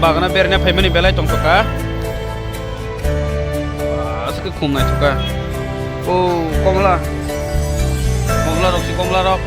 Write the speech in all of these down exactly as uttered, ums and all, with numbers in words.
Bagana berna phaimani belai tongthokha. Aswk khum naithokha. O komla. Komla rok si komla rok.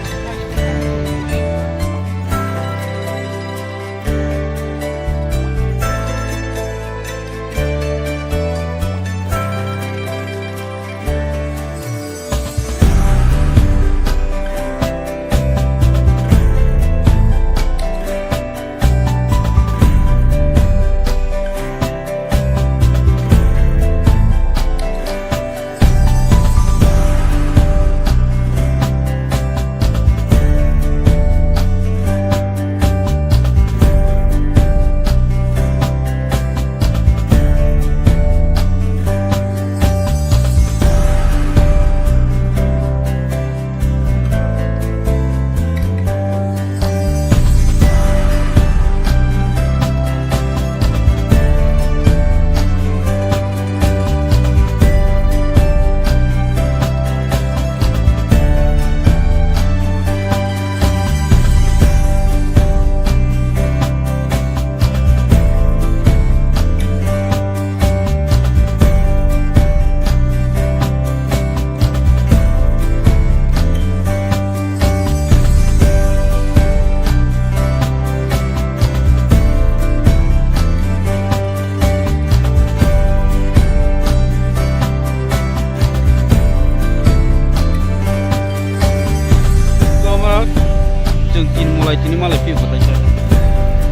Chwng tin mulai tini malai phi bwtai khe.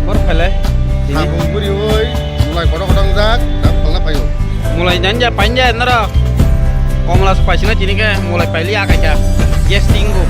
Bor phailai. Tini. Sabung buri oi, mulai kotor kotor jak, tak phalna phaio. Mulai nanja panja nara. Komla se paisina tini khe mulai paili akaikha. Yes tingo.